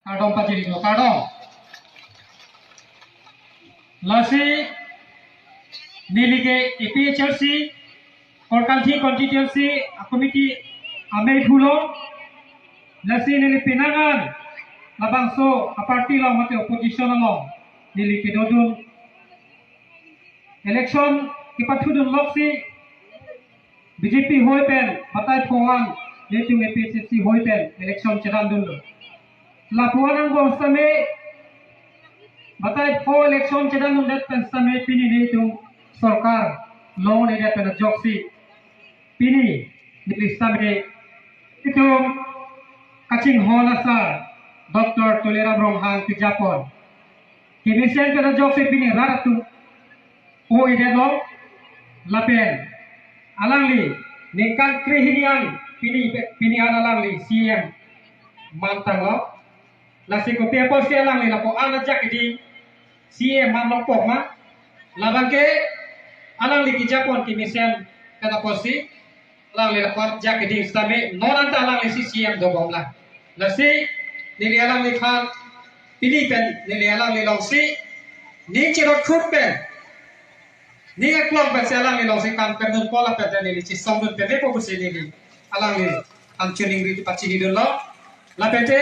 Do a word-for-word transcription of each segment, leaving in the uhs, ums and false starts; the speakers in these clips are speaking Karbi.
Kardom pajirlo, kardom. Lasi neli ke A P H L C Korkanthi constituency a committee amei phulo. Lasi neli penang an labangso a party along mate opposition along neli kedodun. Election kepathudun loksi B J P hoi pen batai pho an, nelitum A P H L C hoi pen election chedandunlo. Lapu an angbong sitame batai pho election chedandundet pen sitame pini nelitum sorkar long-edet pen ajoksi pini neli sitame itum kachinghon asar Doctor Tuliram Ronghang kejapon kemesen pen ajoksi pini rat atum o-edetlo. Lapen alangli ningkan krehini an pini, pini an alangli C E M mantanglo. Lasi kopi apotsi alangli lapu an ajak kidi C E M man longpok ma? Labang ke alangli kejapon kemesen pen apotsi alangli lapu an ajak kidi sitame non anta alangli si C E M dobomlang. Lasi neli alangliphan pini pen neli alangli alongsi ning cherot khut pen, ning aklong pensi alangli alongsi kam pen dunpo lapen te neli chisongdun pen depo pusi neli alangliphan choningri pachinidunlo. Lapen te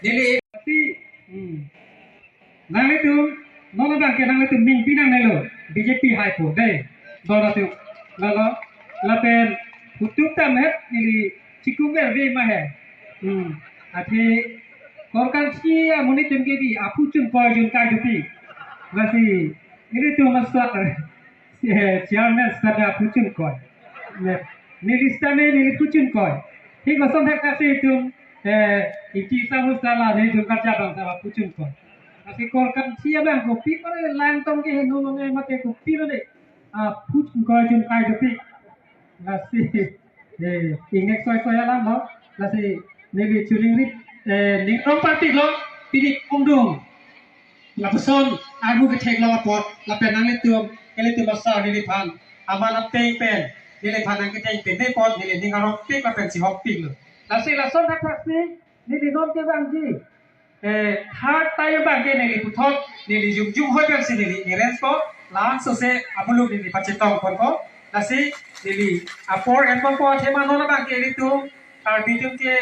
neli, hmm, nanglitum non abang ke nanglitum ning pinang nelo, B J P hai po dei. Dora tu lalo lapen hutuk tam het neli chikum ver ve ma he. Hmm. Athe Korkanthi amonit atum ke di aphu chunkoi junkai dopik. Lasi nelitum masa, eh, chairman sitame aphu chunkoi. Ne, neli sitame neli phu chunkoi. Thik lason thakthaksi itum, eh, iti samus dala nelitum karja bangsa aphu chunkoi. Lasi Korkanthi abang kopi pare lang tong ke henu longe mate kopi lo de. Aphu chunkoi junkai dopik. Lasi, eh, ingnek soi soi alam lo. Lasi neli choningri, eh, ning rong party lo, pini kumdung. Lapuson armu kethek lo apot, lapen nanglitum, ilitum asar neliphan aman ateng pen, neliphan nangketeng pen, dei apot neli ning arong pik lapen chihok piklo. Lasi lason thakthaksi neli non kevangji, eh, third time abang ke neli puthot, neli jumjum hoi pensi neli arrange ko, langsose amuluk neli pachetong ponpo. Lasi neli apor en ponpo, athema non abang ke ilitum Karbi atum ke,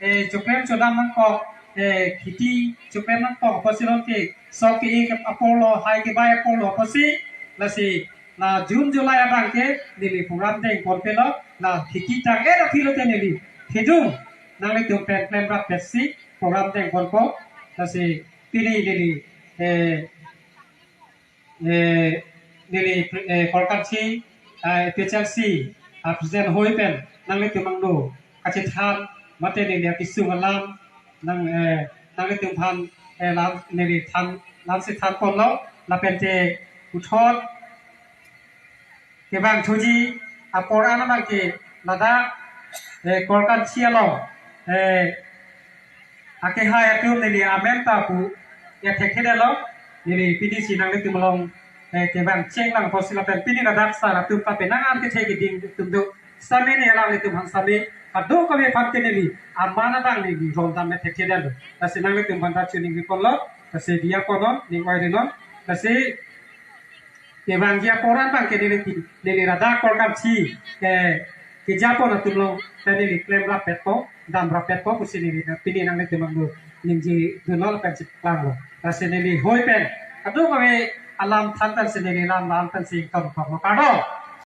eh, choklem chodam nangkok, eh, kheti choklem nangkok apotsi non ke sok ke-e apor lo, hai kebai apor lo apotsi. Lasi la June July abang ke neli program deng ponpelo, la kheti tang-et aphi lote neli thedung nanglitum pen klemrap petsi program deng ponpo. Lasi pini neli, eh, eh, neli, eh, Korkanthi, eh, A P H L C, ah, president hoi pen nanglitum angno kachethan mate neli akesung alam nang, eh, nanglitum aphan, eh, lam neli than, lamsi than ponlo. Lapen te puthot kevangthuji apor an abang ke ladak, eh, Korkanthi along, eh, akehai atum neli amen ta pu ya thekthedetlo. Neli pinisi nanglitum along, eh, kevang chenglang apotsi lapen pini ladak sar atum ta penang an kethe keding atum do. Sitame ne alanglitum aphan sitame kadokave aphan ke neli aman adang neli rondam me thekthedetlo. Lasi nanglitum aphan ta choningri ponlo. Lasi diya ponnon, ning oiri non. Lasi kevangji apor an abang ke neli ti, neli ladak Korkanthi, eh, kejapon atum along ta neli klemrap petpo, damrap petpo pusi neli pini nanglitum angno ningjedunlo lapen chepaklanglo. Lasi neli hoi pen kadokave alam than pensi neli lam lam pensi ingtong tonglo, kardom.